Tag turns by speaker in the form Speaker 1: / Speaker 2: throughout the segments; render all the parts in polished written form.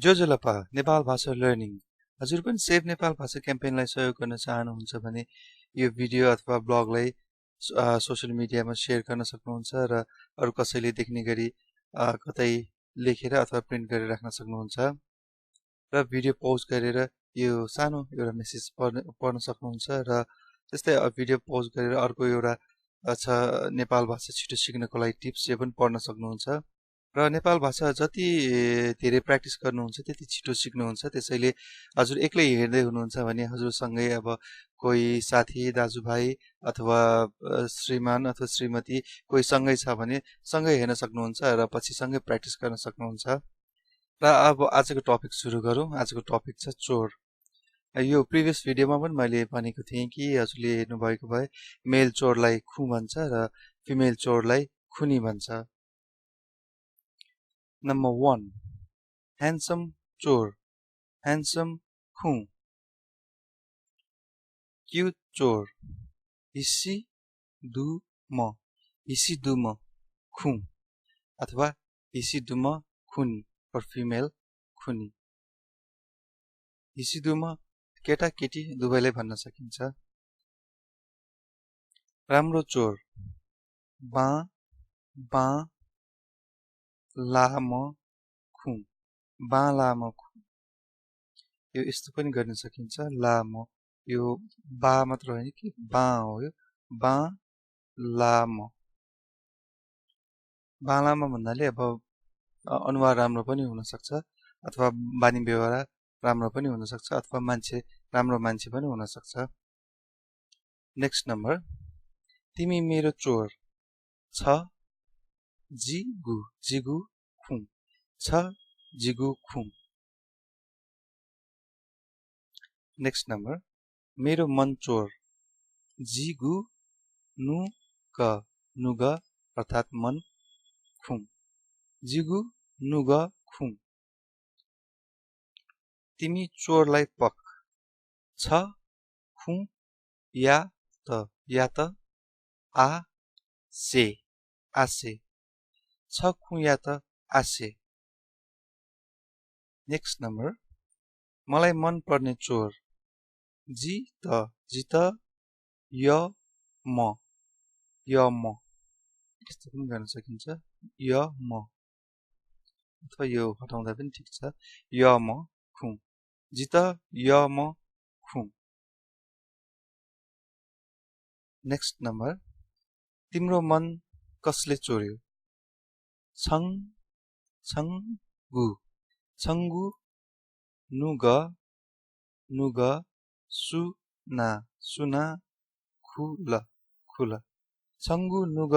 Speaker 1: जोजोलपा नेपाल भाषा लर्निङ हजुर पनि सेभ नेपाल भाषा क्याम्पेनलाई सहयोग गर्न चाहनुहुन्छ भने यो भिडियो अथवा ब्लगलाई सोशल मिडियामा सेयर गर्न सक्नुहुन्छ र अरू कसैले देख्ने गरी कतै लेखेर अथवा प्रिन्ट गरेर राख्न सक्नुहुन्छ र भिडियो पौज गरेर यो सानो एउटा मेसेज पढ्न सक्नुहुन्छ र त्यस्तै भिडियो पौज गरेर अर्को एउटा छ नेपाल भाषा छिटो सिक्नको लागि टिप्स यो पनि पढ्न सक्नुहुन्छ र नेपाल भाषा जति धेरै प्र्याक्टिस गर्नुहुन्छ त्यति छिटो सिक्नुहुन्छ त्यसैले हजुर एक्लै हेर्दै हुनुहुन्छ भने हजुरसँगै अब कोही साथी दाजुभाइ अथवा श्रीमान अथवा श्रीमती कोही सँगै छ भने सँगै हेर्न सक्नुहुन्छ र पछि सँगै प्र्याक्टिस गर्न सक्नुहुन्छ र अब आजको टपिक सुरु गरौँ आजको टपिक छ चोर यो प्रिभियस भिडियोमा पनि मैले भनेको थिएँ कि हजुरले हेर्नुभएको भए मेल चोरलाई खु भन्छ र फिमेल चोरलाई खुनी भन्छ Number 1. Handsome chor. Handsome khu. Cute chor. Isi du ma. Isi du ma khu. अथवा isi du ma khuni for female khuni. isi du ma केटा केटी दुवैले भन्न सकिन्छ राम्रो चोर बा बा लामो खु बा लामो खु यो यस्तो पनि गर्न सकिन्छ लामो यो बा मात्र होइन कि बा हो यो बा लामो भन्नाले अब अनुहार राम्रो पनि हुन सक्छ अथवा बानी व्यवहार राम्रो पनि हुन सक्छ अथवा मान्छे राम्रो मान्छे पनि हुन सक्छ नेक्स्ट नम्बर तिमी मेरो चोर छ जिगु जिगु खु छ जिगु खु नेक्स्ट नम्बर मेरो मन चोर जिगु नुग नुग अर्थात् मन खु जिगु नुग खु तिमी चोरलाई पक छ खु या त आ से आसे छ खु या त आसे नेक्स्ट नम्बर मलाई मन पर्ने चोर जी त य म यस्तो पनि गर्न सकिन्छ य म अथवा यो हटाउँदा पनि ठिक छ य म खु जी त य म खु नेक्स्ट नम्बर तिम्रो मन कसले चोर्यो छङ्गु नुग सुना खुल छङ्गु नुग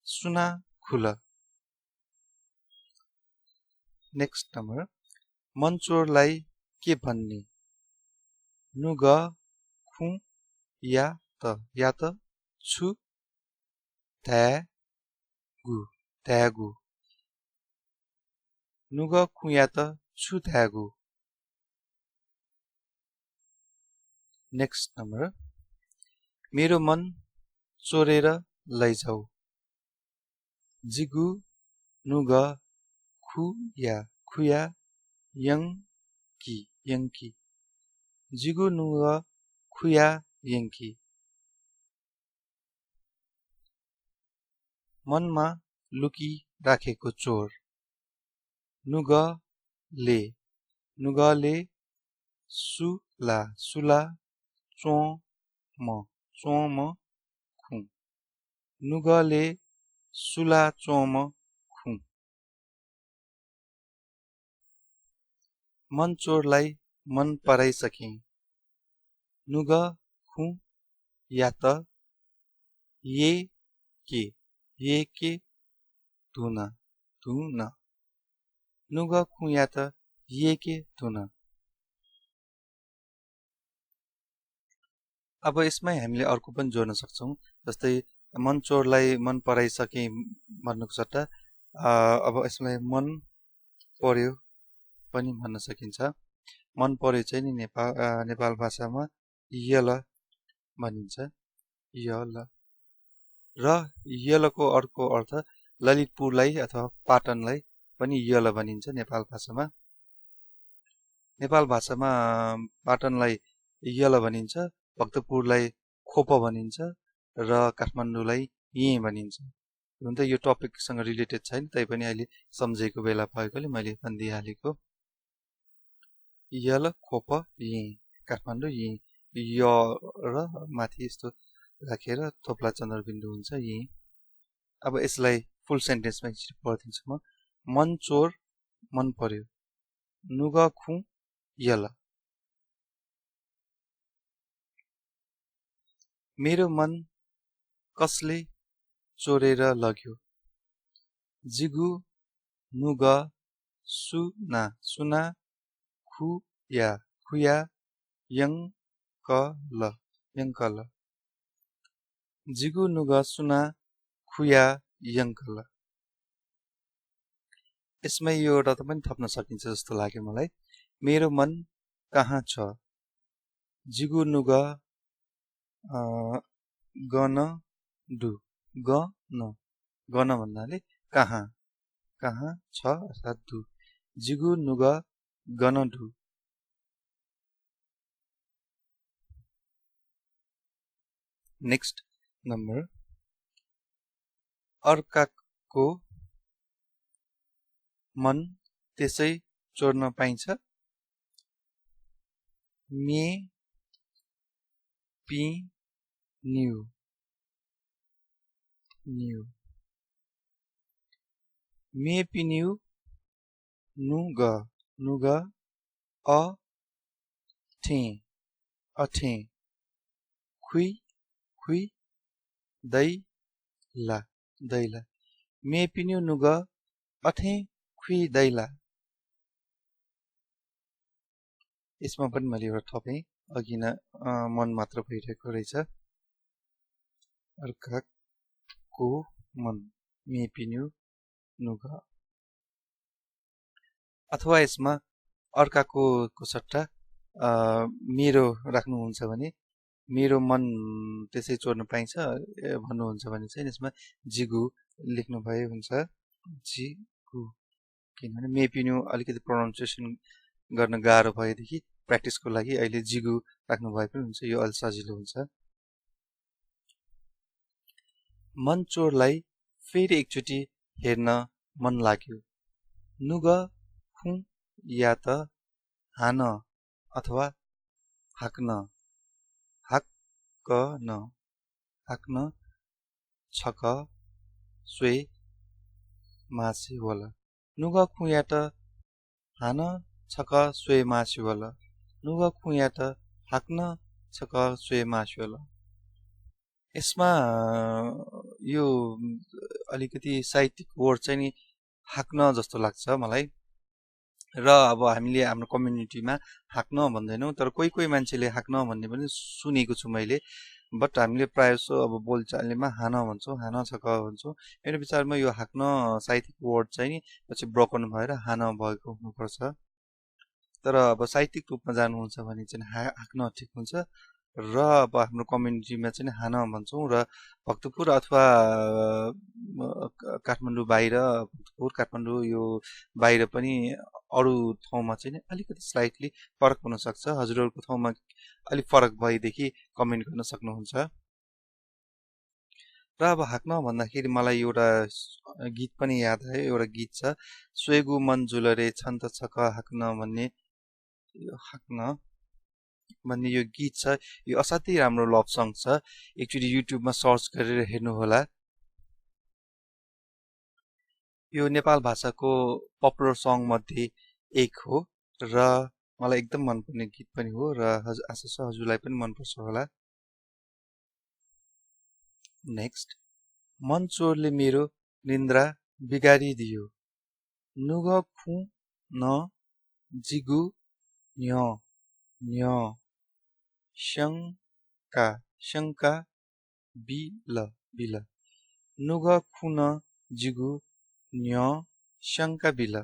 Speaker 1: सुना खुल नेक्स्ट नम्बर मन चोरलाई के भन्ने नुग खु या त छु थ्यागु नुग खु या त छु थ्यागु नेक्स्ट नम्बर मेरो मन चोरेर लैजाऊ जिगु नुग खुया यङ्की जिगु नुग खुया यङ्की मनमा लुकी राखेको चोर नुगले सुला चोम खु नुगले सुला चोम खु मन चोरलाई मन पराइसके नुग खु या त ये के धुन नुग खु या त ये के धुन अब यसमै हामीले अर्को पनि जोड्न सक्छौं जस्तै मन चोरलाई मन पराइसके भन्नुको सट्टा अब यसलाई मन पर्यो पनि भन्न सकिन्छ मन पर्यो चाहिँ नि नेपाल भाषामा यल भनिन्छ यल र यलको अर्को अर्थ ललितपुरलाई अथवा पाटनलाई पनि यल भनिन्छ नेपाल भाषामा नेपाल भाषामा पाटनलाई यल भनिन्छ, भक्तपुरलाई खोप भनिन्छ र काठमाडौँलाई यी भनिन्छ। हुन त यो टपिकसँग रिलेटेड छैन, तैपनि अहिले सम्झेको बेला भएकोले मैले भनिदिइहालेको। यल खोप यी, काठमाडौँ यी, य र माथि यस्तो राखेर थोप्ला चन्द्रबिन्दु हुन्छ यी। अब यसलाई फुल सेन्टेन्समा पढिदिन्छु म। मन चोर मन पर्यो, नुगा खु यल। मेरो मन कसले चोरेर लग्यो, जिगु नुगा सुना सुना खुया खुया यङ्कल यङ्कल। जिगु नुगा सुना खुया यङ्कल। यसमा यो एउटा त पनि थप्न सकिन्छ जस्तो लाग्यो मलाई। मेरो मन कहाँ छ, जिगु नुगा गन डु, गन भन्नाले कहाँ, कहाँ छ अर्थात् डु, जिगु नुगा गन डु। नेक्स्ट नम्बर, अर्काको मन त्यसै चोर्न पाइन्छ, मे पी न्यू न्यू। मे पी न्यू नुग नुग अठे खुई खुई दैला दैला। मे पी न्यू नुग अठे खुई दैला। यसमा पनि मैले एउटा थपेँ, अघि न मन मात्र भइरहेको रहेछ। अर्काको मन, मे पी न्यू नुग। अथवा यसमा अर्काको सट्टा मेरो राख्नुहुन्छ भने, मेरो मन त्यसै चोर्न पाइन्छ भन्नुहुन्छ भने चाहिँ यसमा जिगु लेख्नु भए हुन्छ, जिगु। किनभने मे पी न्यू अलिकति प्रोनाउन्सिएसन गर्न गाह्रो भएदेखि प्र्याक्टिसको लागि अहिले जिगु राख्नु भए पनि हुन्छ, यो अलि सजिलो हुन्छ। मन चोरलाई फेरि एकचोटि हेर्न मन लाग्यो, नुग खु या त हान अथवा हाक्न, हाक्न छक स्वे मासी होला। नुग खु या त हान छक स्वे मासी होला, नुग खु या त हाक्न छक स्वे मासी होला। यसमा यो अलिकति साहित्यिक वर्ड चाहिँ नि हाक्न जस्तो लाग्छ मलाई। र अब हामीले हाम्रो कम्युनिटीमा हाक्न भन्दैनौँ, तर कोही कोही मान्छेले हाक्न भन्ने पनि सुनेको छु मैले। बट हामीले प्रायः जसो अब बोलचालीमा हान भन्छौँ, हान छक भन्छौँ। मेरो विचारमा यो हाक्न साहित्यिक वर्ड चाहिँ नि पछि ब्रोकन भएर हान भएको हुनुपर्छ। तर अब साहित्यिक रूपमा जानुहुन्छ भने चाहिँ हाक्न ठिक हुन्छ। र अब हाम्रो कम्युनिटीमा चाहिँ हान भन्छौँ। र भक्तपुर अथवा काठमाडौँ बाहिर, भक्तपुर काठमाडौँ यो बाहिर पनि अरू ठाउँमा चाहिँ अलिकति स्लाइटली फरक हुन सक्छ। हजुरहरूको ठाउँमा अलिक फरक भएदेखि कमेन्ट गर्न सक्नुहुन्छ। र अब हाक्न भन्दाखेरि मलाई एउटा गीत पनि याद आयो। एउटा गीत छ, स्वेगु मन जुलरे छन्त छक हाक्न भन्ने, हाक्न भन्ने यो गीत छ। यो असाध्यै राम्रो लभ सङ छ, एकचोटि युट्युबमा सर्च गरेर हेर्नु होला। यो नेपाल भाषाको पपुलर सङ मध्ये एक हो र मलाई एकदम मनपर्ने गीत पनि हो र आशा छ हजुरलाई पनि मनपर्छ होला। नेक्स्ट, मन चोरले मेरो निन्द्रा बिगारिदियो, नुग खु न जिगु न्य न्य शङ्का शङ्का बिल बिल, नुग खु न जिगु न्य शङ्का बिल।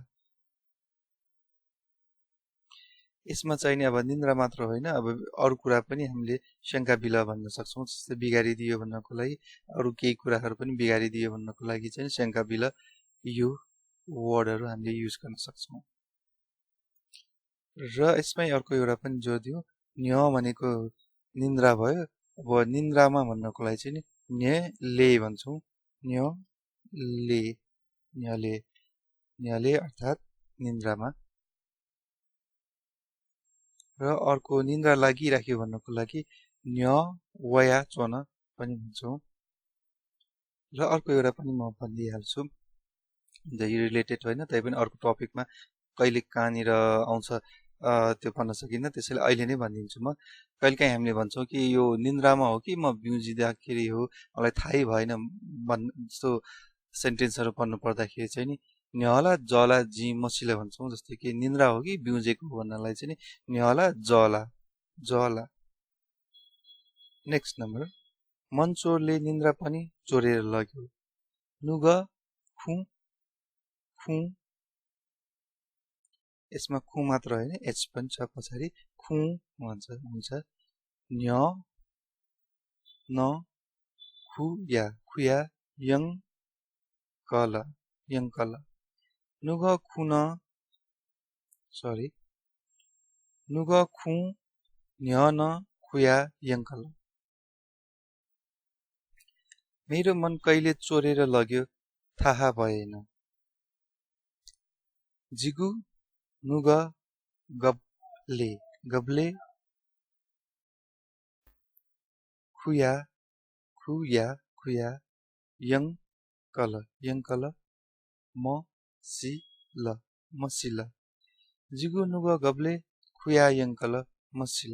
Speaker 1: यसमा चाहिँ नि अब निन्द्रा मात्र होइन, अब अरू कुरा पनि हामीले शङ्का बिल भन्न सक्छौँ। जस्तै बिगारिदियो भन्नको लागि, अरू केही कुराहरू पनि बिगारिदियो भन्नको लागि चाहिँ शङ्का बिल यो वर्डहरू हामीले युज गर्न सक्छौँ। र यसमै अर्को एउटा पनि जोडियो न्य भनेको निन्द्रा भयो। अब निन्द्रामा भन्नको लागि चाहिँ नि ले भन्छौँ। न्यले अर्थात् निन्द्रामा। र अर्को निन्द्रा लागिराख्यो भन्नको लागि न्य वया चोन पनि भन्छौँ। र अर्को एउटा पनि म भनिदिइहाल्छु, यो रिलेटेड होइन तै पनि अर्को टपिकमा कहिले कहाँनिर आउँछ त्यो भन्न सकिन्न, त्यसैले अहिले नै भनिदिन्छु म। कहिलेकाहीँ हामीले भन्छौँ कि यो निन्द्रामा हो कि म बिउजिँदाखेरि हो, मलाई थाहै भएन जस्तो सेन्टेन्सहरू पढ्नु पर्दाखेरि चाहिँ नि न्यला जला जी मसिला भन्छौँ। जस्तै कि निन्द्रा हो कि बिउजेको भन्नलाई चाहिँ नि न्यला जला। नेक्स्ट नम्बर, मन चोरले निन्द्रा पनि चोरेर लग्यो। नुग खु खु, यसमा खु मात्र होइन एच पनि छ पछाडि, खु हुन्छ। न्य न खुया यङ कल। नुग खु न्य न खुया यङ कल। मेरो मन कहिले चोरेर लग्यो थाहा भएन। जिगु नुग गब्ले खुया यङ कल मसिल। जिगु नुग गब्ले खुया यङ कल मसिल।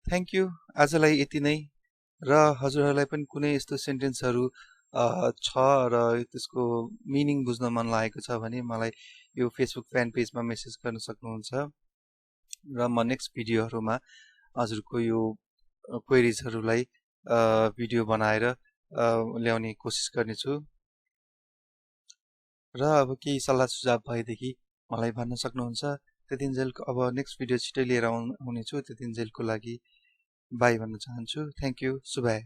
Speaker 1: थ्याङ्क यू, आजलाई यति नै। र हजुरहरूलाई पनि कुनै यस्तो सेन्टेन्सहरू छ र त्यसको मिनिङ बुझ्न मन लागेको छ भने मलाई यो फेसबुक फ्यान पेजमा मेसेज गर्न सक्नुहुन्छ। र म नेक्स्ट भिडियोहरूमा हजुरको यो क्वेरिजहरूलाई भिडियो बनाएर ल्याउने कोसिस गर्नेछु। र अब केही सल्लाह सुझाव भएदेखि मलाई भन्न सक्नुहुन्छ। त्यतिन्जेल अब नेक्स्ट भिडियो छिटै लिएर आउनेछु। त्यतिन्जेलको लागि बाई भन्न चाहन्छु। थ्याङ्क यू, सुबाय।